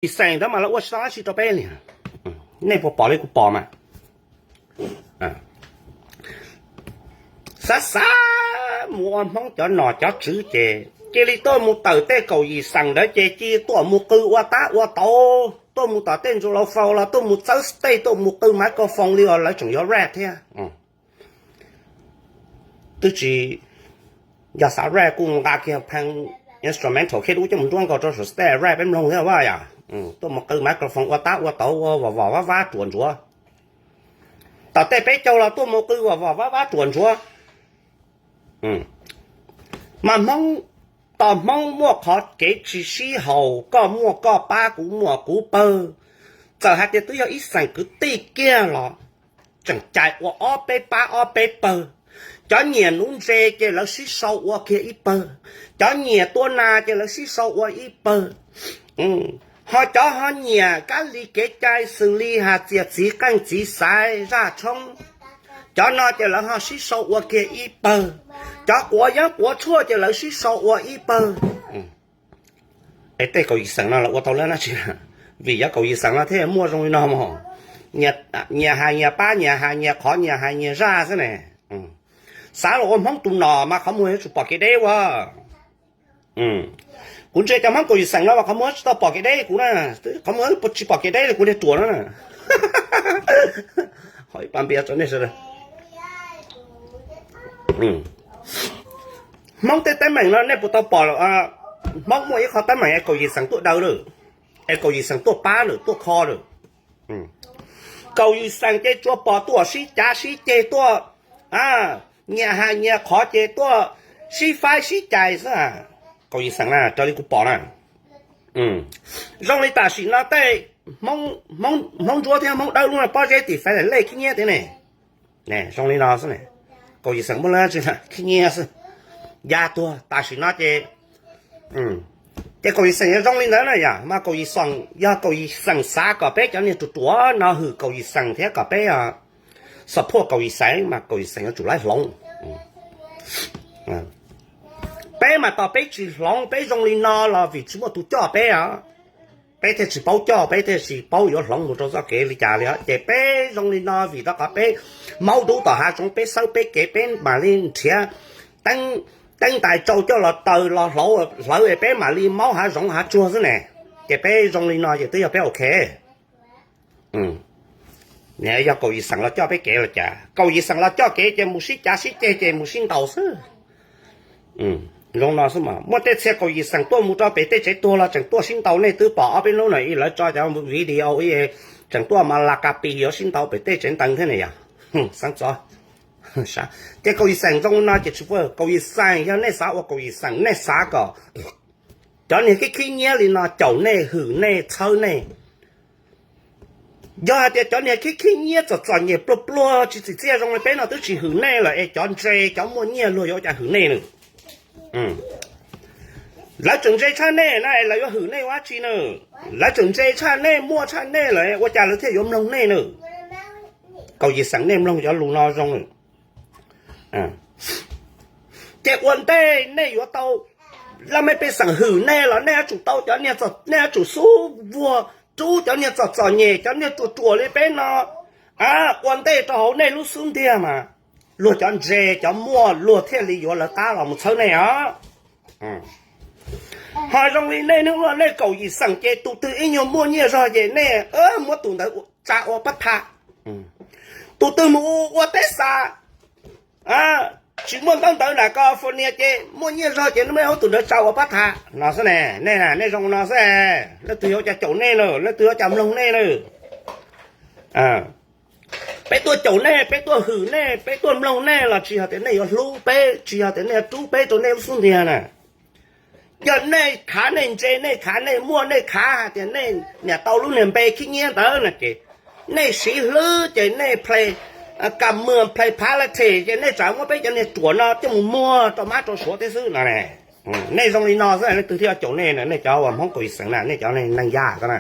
Yis Xees ntawd mas lawv ua tsis tau dab tsi rau peb li. Nej puas pom li kuv pom mas? Xav xav mus ua Hmoob cov nom cov tswv ces cia li tuaj mus tawm tej Kaum Yis Xees ntawd ces cia li tuaj mus qw ua tab ua tauv, tuaj mus tom tej ntsu lau fau los tuaj mus txawb stage, tuaj mus qw microphone li os, lawv tseem yuav rap thiab. Twb tsis yog xav rap kuj nqa kiag phee instrumental khiab dub coj mus nruab nkaus rau saum stage rap peb mloog thiab vaj yom. Tuaj mus qw microphone ua tab ua tauv ua vos vos vab vab ruam ntsuav. Tom tej peb caug los tuaj mus qw vos vos vab vab ruam ntsuav. Mas Hmoob, tos Hmoob muaj qhov kev tsis sib haum, koj muaj koj pab, kuv muaj kuv pawg. Txawm hais tias twb yog ib xeem kwv tij kiag los tseem cais ua ob peb pab ob peb pawg. Cov nyiam nuv ntses ces lawv sib sau ua kiag ib pawg, cov nyiam tua nas ces lawv sib sau ua ib pawg. Ho cov ho nyiam kab li kev cai xws li has txias txiv qeej txiv xaiv zaj tshoob, cov no ces lawv ho sib sau ua kiag ib pawg. Cov quav yeeb quav tshuaj ces lawv sib sau ua ib pawg. Es tej Kaum Yis Xees no los ua tau lawm dab tsi? Vim yog Kaum Yis Xees no thiaj muaj zoo li no mog. Nyias has nyias pab, nyias has nyias qhov, nyias has nyias zaj xwb ne. Xav los ua Hmoob tus nom mas qhov muag yuav tsum pom kev deb ua. Kuv ntsia cov Hmoob Kaum Yis Xees no mas qhov muag tsis tau pom kev deb kuv na, qhov muag tsis pom kev deb li kuv niag ruam no na. Ho ib pab npias tso nej sawv daws. Hmoob tej teeb meem no nej puas tau pom? Hmoob muaj ib qho teeb meem es Kaum Yis Xees tuaj daws lawm, es Kaum Yis Xees tuaj pab lawm, tuaj kho lawm. Kaum Yis Xees ces tsuas pom tuaj sib cav sib ceg, tuaj nyias has nyias qhov ces tuaj sib faib sib cais xwb. Kaum Yis Xees na raws li kuv pom na. Zoo li tam sim no tej Hmoob Ntsuab thiab Hmoob Dawb lub no pob zeb tim Fais Lem Lej khib nyiab tiag ne. Zoo li no xwb ne. Kaum Yis Xees muaj lab tsi khib nyiab xwb, ya tuag tam sim no ces ces Kaum Yis Xees yuav zoo li ntawd na yom. Mas Kaum Yis Xees, yog Kaum Yis Xees xav kom peb cov niag ruam ruam no hwm Kaum Yis Xees thiab kom peb support Kaum Yis Xees mas Kaum Yis Xees yuav tsum laib hloov. Peb mas tos peb tsis hloov, peb zoo li no los vim tsis muaj tus coj peb os. Peb thiaj tsis paub coj, peb thiaj tsis paub yuav hloov mus rau txoj kev li cas li os. Ces peb zoo li no vim rau qhov peb maub dub tom hav zoov, peb xawb peb kev, peb mam li nrhiav teeb tais tsau coj los taws los hlawv es peb mam li maub hav zoov hav tsuag xwb ne. Ces peb zoo li no ces twb yog peb ok. Yog Kaum Yis Xees los coj peb kev los cas? Kaum Yis Xees los coj kev ces mus sib cav sib ceg ces mus sib ntaus xwb. Zoo no xwb mas muaj tej txhia Kaum Yis Xees tuaj mus rau pem tej tsev tuag los tseem tuaj sib ntaus. Nej twb pom ob peb hnub no ib lawv tso cov video ib tseem tuaj mas las kas pis yuav sib ntaus pem tej tsev ntees thiab ne yom. Xeev txov. Ces Kaum Yis Xees zoo no ces tsis pub. Kaum Yis Xees yog nej xav ua Kaum Yis Xees, nej xav kom cov niag khib khib nyiab li no caum nej, hwm nej, txhawb nej. Yog hais tias cov niag khib khib nyiab txom txom nyem pluag pluag tsis tsim txiaj zoo li peb no twb tsis hwm nej lawm es cov ntse cov muaj nyiaj luag yuav ua cas hwm nej na? Lawv tseem ntse tshaj nej na es lawv yuav hwm nej ua dab tsi na? Lawv tseem ntse tshaj nej, muaj tshaj nej lawm ua cas lawv thiaj yuav mloog nej na? Kaum Yis Xees, nej mloog cov lus no zoo. Ces ua ntej nej yuav tau laj mej pej xeem hwm nej los nej yuav tsum tau cov niag, nej yuav tsum xub vuag rub cov niag txom txom nyem, cov niag ruam ruam li peb no ua ntej rau hauv nej lub xub ntiag mas luag cov ntse cov muaj luag thiaj li yuav lawv qab los mus txhawb nej os. Ho zoo li nej hnub no nej Kaum Yis Xeem ces tus twg ib nyuag muaj nyiaj zog ces nej muab tus ntawd tsa ua pab tham. Tus twg mus ua teb xas tsis muaj ntaub ntawv nram California ces muaj nyiaj zog ces nej muab tus ntawd tsa ua pab tham no xwb ne. Nej, nej zoo no xwb. Leej twg yuav ua cas caum nej na? Leej twg yuav ua cas mloog nej na? Peb tuaj caum nej, peb tuaj hwm nej, peb tuaj mloog nej los tsis yog tias nej yuav hlub peb, tsis yog tias nej yuav rub peb rau nej lub xub ntiag na. Yog nej khav nej ntse, nej khav nej muaj, nej khav hais tias nej niam tau lub niag npe khib nyiab ntawd no ces nej siv hlwb ces nej play kam mwm play politics ces nej tsam muab peb cov niag ruam no coj mus muag rau mab rau suav tib xwb no ne. Nej zoo li no xwb, leej twg thiaj caum nej na? Nej cov uas Hmoob Kaum Yis Xeem na, nej cov neeg yaj ko na.